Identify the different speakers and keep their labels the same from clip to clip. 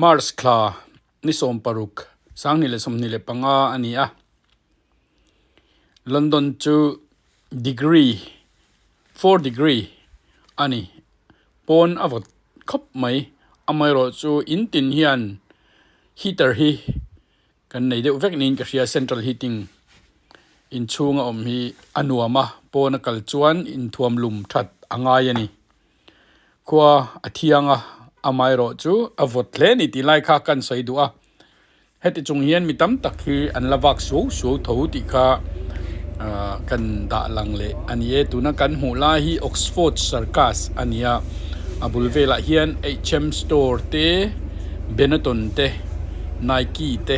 Speaker 1: March thla ni 16 2025 a ni a. London chu degree 4 degree a ni. Pawn a vawt khawp mai. Amaherawhchu in tin hian heater hi Kan nei deuh vek niin ka hria central heating inchhung a awm hi a nuam a pawn a kal chuan inthuam lum that a ngai a ni khua a thiang a amaherawh chu a vawt hle a ni tih lai kha kan sawi duh a heti chung hian mi tam tak hi an la vak suau suau tho tih kha ah kan dah lang leh a ni e tuna kan hmuh lai hi Oxford Circus a ni a a bul velah hian H M store te Benetton te. Nike te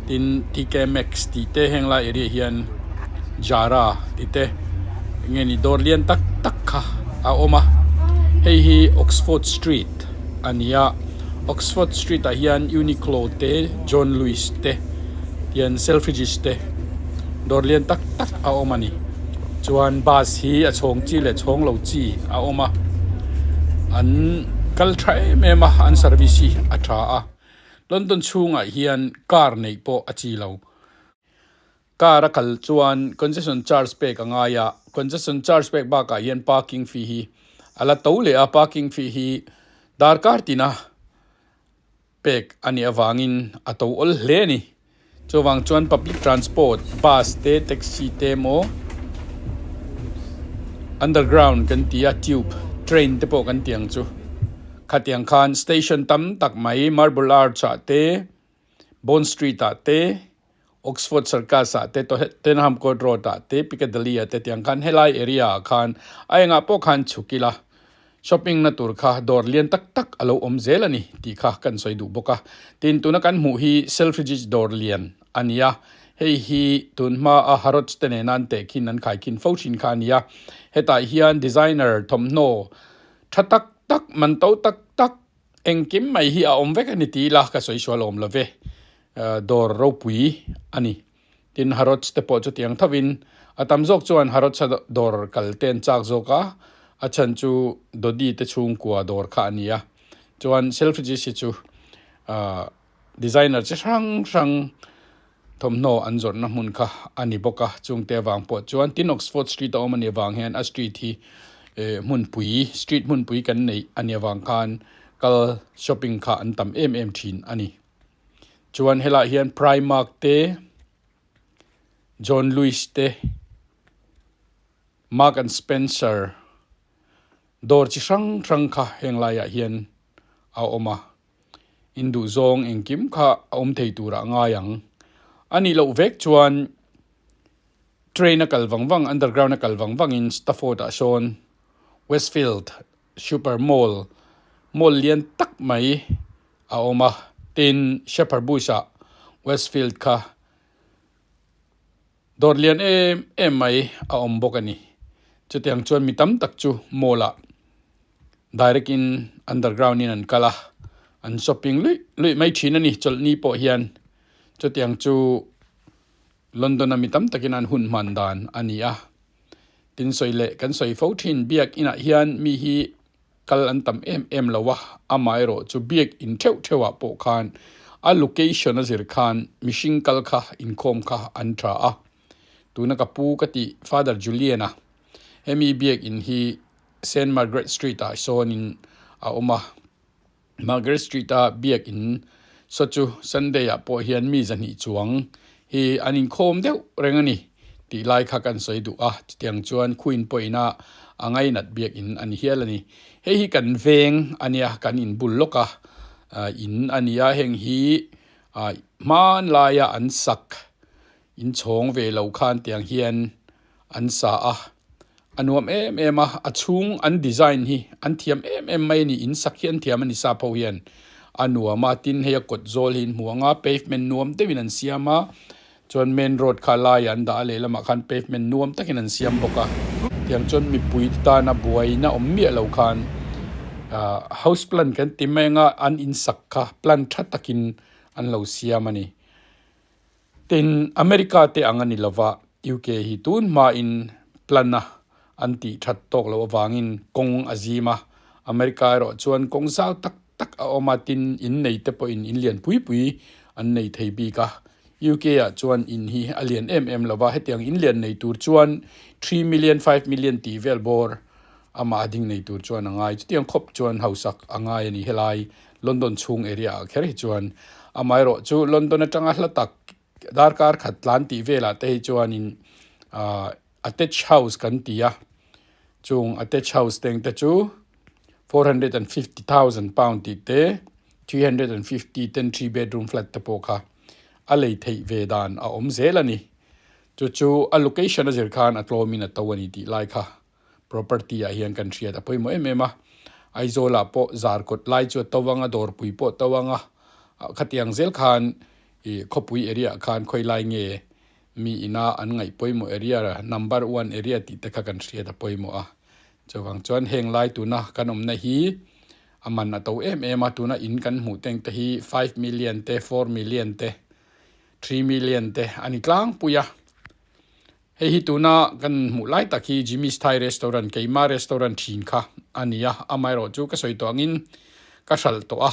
Speaker 1: tin TK Maxx tih te heng lai area hian Zara tih te eng nge ni dawr lian tak tak kha a awm a hei hi Oxford Street a ni a Oxford Street ah hian Uniqlo te John Lewis te tian Selfridges te dawr lian tak tak a awm a ni chuan bus hi a chhawng chi leh chhawng lo chi a awm a an kal tha em em a an service hi a tha a. London chhungah hian car neih pawh a chi lo. Car a kal chuan concession charge pek a ngai a, concession charge pek bakah hian parking fee hi a la to leh a, parking fee hi darkar tina pek a nih avangin a to awl hle a ni. Chuvang chuan public transport bus te taxi te emaw underground kan ti a tube train te pawh kan ti ang chu khatiang khan station tam tak mai marble arch ah te bond street ah te oxford circus ah te tottenham court road ah te piccadilly ah te tiang khan helai area ah khan a engah pawh khan chhuk ila. Shopping na tur kha dawr lian tak tak a lo awm zel a ni tih kha kan sawi duh bawk a. Tin, tuna kan hmuh hi Selfridges dawr lian a ni a, hei hi tun hma a Harrods te nena an tehkhin an khaikhin fo thin kha a ni a. Hetah hian designer thawmhnaw tha tak tak, man to tak tak engkim mai hi a awm vek a ni ti ila ka sawi sual awm lo ve. Dawr ropui a ni. Tin, Harrods te pawh chutiang thovin a tam zawk chuan Harrods a dawr kal te an chak zawk a, a chhan chu Dodi te chhungkua dawr kha a ni a. Chuan Selfridges hi chu designer chi hrang hrang thawmhnaw an zawrhna hmun kha a ni bawk a, chungte avang pawh chuan tin Oxford Street a awm a nih avang hian a street hi hmunpui street hmunpui kan neih a nih avang khan kal shopping kha an tam em em thin a ni. Chuan helaiah hian Primark te John Lewis te Mark and Spencer dawr chi hrang hrang kha heng laiah hian a awm a in duh zawng engkim kha a awm thei turah a ngai ang a nih loh vek chuan train a kal vang vang underground a kal vang vangin Stafford ah sawn Westfield super mall mall lian tak mai. A awm a, tin Shepherd Bush ah Westfield kha dawr lian em em mai a awm bawk a ni. Chutiang chuan mi tam tak chu mall ah direct in underground in an kal a, an shopping luih luih mai thin a ni chawlhni pawh hian. Chutiang chu London a mi tam takin an hun hman dan a ni a. Tin sawi leh kan sawi fo thin biak inah hian mi hi Kal an tam em em lo a, amaherawh chu biak in theuh theuh ah pawh khan a location a zir khan mihring kal kha inkhawm kha an tha a. Tuna ka pu ka tih Father Julian a, hemi biak in hi Saint Margaret Street ah sawn in a awm a, Margaret Street a biak in saw chu Sunday ah pawh hian mi 200 chuang hi an inkhawm deuh reng a ni. Tih lai kha kan sawi duh a, chutiang chuan Queen pawhin a a ngainat biakinn a ni hial a ni. Hei hi kan veng a nia, kan inbul lawk a, in a ni a, heng hi hmanlaia an sak inchhawng ve lo khan tiang hian an sa a, a nuam em em a, a chhung an design hi an thiam em em mai a ni, in sak hi an thiam a ni sap ho hian a nuam a, tin hei a kawt zawl hi an hmu ang a, pavement nuam deuhin an siam a. Chuan main road kha laiah an dah a, lehlamah khan pavement nuam takin an siam bawk a, tiang chuan mipui te tana buaina awm miah lo khan ahh house plan kan ti mai anga an insak kha plan tha takin an lo siam a ni. Tin, America te ang a ni lova UK hi tun hmain plan a an tih that tawk loh avangin kawng a zim a, America erawh chuan kawng zau tak. tak a awm a, tin in nei te pawhin in lian pui pui an nei thei bik a, UK ah chuan in hi a lian em em lo va, hetiang in lian nei tur chuan 3 million, 5 million tih vel bawr amah a ding nei tur chuan a ngai, chutiang khawp chuan hausak a ngai a ni helai London chhung area ah kher hi chuan amaherawh chu London atanga hla tak darkar khat tlan tih velah te hi chuanin ahh attached house kan ti a chung attached house teng te chu £450,000 tih te 350 ten 3 bedroom flat te pawh kha a lei theih ve dan a awm zel a ni chu chu a location a zir khan a tlawmin a to a ni tih lai kha property ah hian kan hriat a pawimawh em em a Aizawl ah pawh zar kawt lai chu a to ang a dawrpui pawh a to ang a khatiang zel khan ih khawpui area ah khan khawi lai nge mi ina an ngaih pawimawh area number one area tih te kha kan hriat a pawimawh a chuvang chuan heng lai tuna kan awmna hi a man a to em em a tuna in kan hmuh teng te hi 5 million te 4 million te 3 million te a ni tlangpui a. Hei hi tuna kan hmuh lai tak hi Jimmy's Thai Restaurant, keima restaurant thin kha a ni a, amaherawh chu ka sawi tawh angin ka hralh tawh a,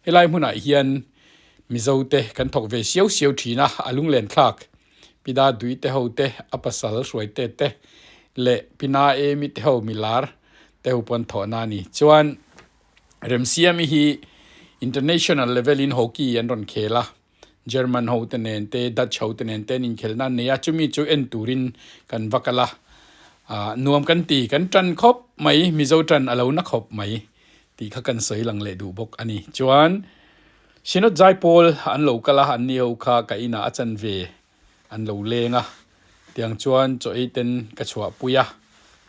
Speaker 1: helai hmunah hian Mizo te kan thawk ve siau siau thin a, a lunglen thlak Pida Dui te ho te, a pasal hruai te te leh Pina Amy te ho milar te ho pawn thawhna a ni. Chuan Remsiami hi international level in hockey an rawn khel a. German ho te nen te Dutch ho te nen te an inkhelh na an nei a, chumi chu en turin kan va kal a, ah nuam kan ti, kan tan khawp mai, Mizo tan a lo na khawp mai tih kha kan sawi lang leh duh bawk a ni. Chuan Synod Zaipawl an lo kal a, an ni ho kha ka inah a chan ve an lo leng a, tiang chuan chaw ei ten ka chhuah pui a,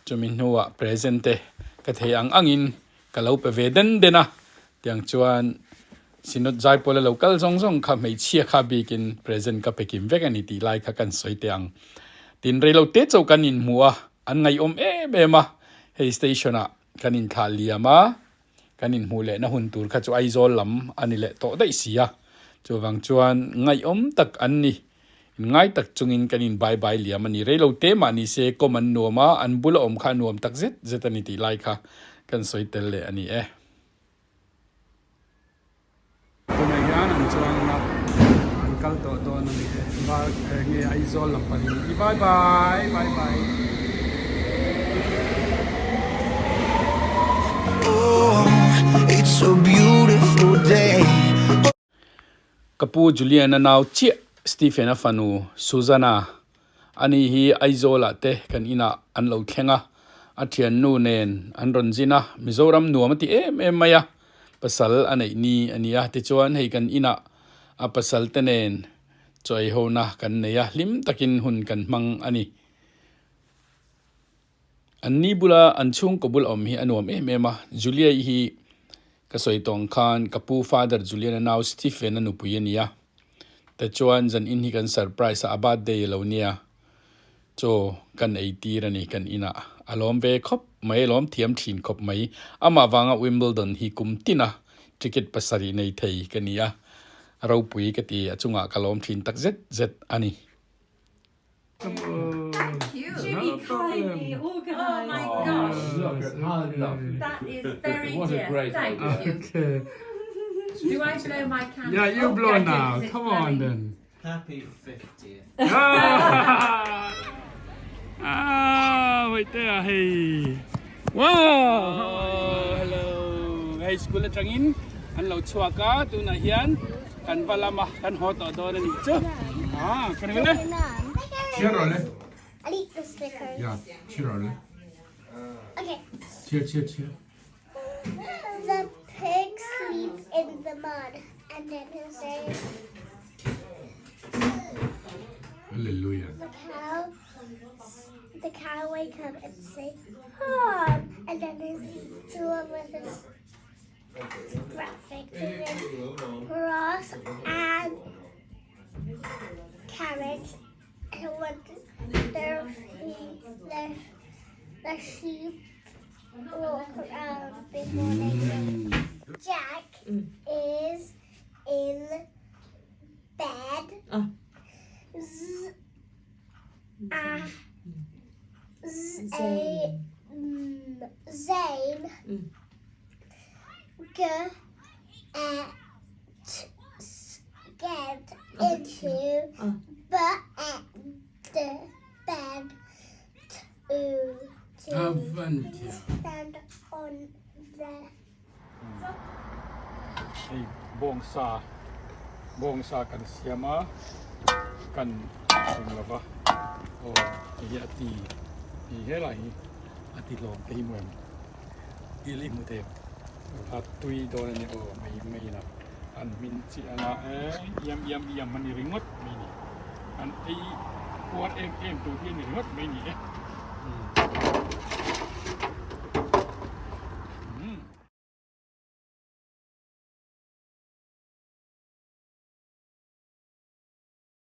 Speaker 1: chumi hnuah present te ka thei ang angin ka lo pe ve den den a, tiang chuan Synod Zaipawl a lo kal zawng zawng kha hmeichhia kha bikin present ka pe kim vek a ni tih lai kha kan sawi teh ang. Tin reilo te chauh kan inhmu a, an ngaihawm em em a, hei station ah kan inthlah liam a, kan inhmuh lehna hun tur kha chu Aizawl lam a ni leh tawh daih si a, chuvang chuan ngaihawm tak an ni. Inngai tak chungin kan in bye bye liam a ni. Reilo te mah ni se kawm an nuam a, an bula awm kha a nuam tak zet zet a ni tih lai kha kan sawi tel leh a ni e. Tunah hian an chuang a, an kal tawh dawn a ni e. Bar nge Aizawl lam panin i bye bye bye bye.
Speaker 2: It's a beautiful day.
Speaker 1: Ka pu Julian-a nau chiah Stephen-a fanu Susanna Ani hi Aizawlah te kan inah an lo thleng a, a thiannu nen an rawn zin a, Mizoram nuam a ti em em mai a, pasal a neih ni a ni a, tichuan hei kan inah a pasal te nen chaw ei hona kan nei a, hlim takin hun kan hmang a ni. An ni bula an chhungkaw bul awm hi a nuam em em a, Julia-i hi ka sawi tawh ang khan ka pu Father Julian-a nau Stephen-a nupui a ni a, tichuan zan in hi kan surprise a, a birthday a lo nia, chaw kan ei tir a ni kan inah, a lawm ve khawp mai, a lawm thiam thin khawp mai, amah vanga Wimbledon hi kum tina ticket pasarih nei thei ka ni a, ropui ka ti, a chungah ka lawm thin tak zet zet a ni.
Speaker 3: Thank you.
Speaker 4: Jimmy
Speaker 3: No
Speaker 4: kindly
Speaker 3: problem.
Speaker 4: organised.
Speaker 3: Oh my gosh.
Speaker 5: Look at how lovely.
Speaker 3: That is very
Speaker 5: What a
Speaker 3: dear.
Speaker 5: great
Speaker 3: Thank
Speaker 5: idea.
Speaker 3: you.
Speaker 1: Okay.
Speaker 3: Do I blow my candle?
Speaker 1: Yeah, you
Speaker 3: Oh,
Speaker 1: blow
Speaker 3: yeah, I do,
Speaker 1: now.
Speaker 3: 'cause it's
Speaker 1: Come on
Speaker 3: blowing.
Speaker 1: then.
Speaker 6: Happy 50th.
Speaker 1: Ah, ah wait there. Hey. Wow. Hello. Hei school atangin an lo chhuak a tunah hian kan va lama kan haw tawh dawn a nih chu. Ah, kan le.
Speaker 5: Cheer le.
Speaker 7: I eat the Snickers.
Speaker 5: Yeah, cheer le.
Speaker 7: Okay.
Speaker 5: Cheer, cheer, cheer.
Speaker 7: The pig sleep in the mud, and then he'll say,
Speaker 5: Hallelujah.
Speaker 7: the cow, the cow wake up and say, "Hum," and then he'll do it with his breakfast, and then Ross and carrots, and what their their the sheep walk around before they go. Jack is in bed.
Speaker 4: Ah.
Speaker 7: Z A Z A M Zane. G B the bed to to stand on the
Speaker 1: Hei bawngsa bawngsa kan siam a kan eng lova aw hei hi a ti ti helai hi a ti hlawm te hi hmu em til i hmu thei a tui dawn a ni aw mai mai in a an hmin chiah anga eee iam iam iam a ni ringawt mai ni an ei puar em em tur hi a ni ringawt mai ni e.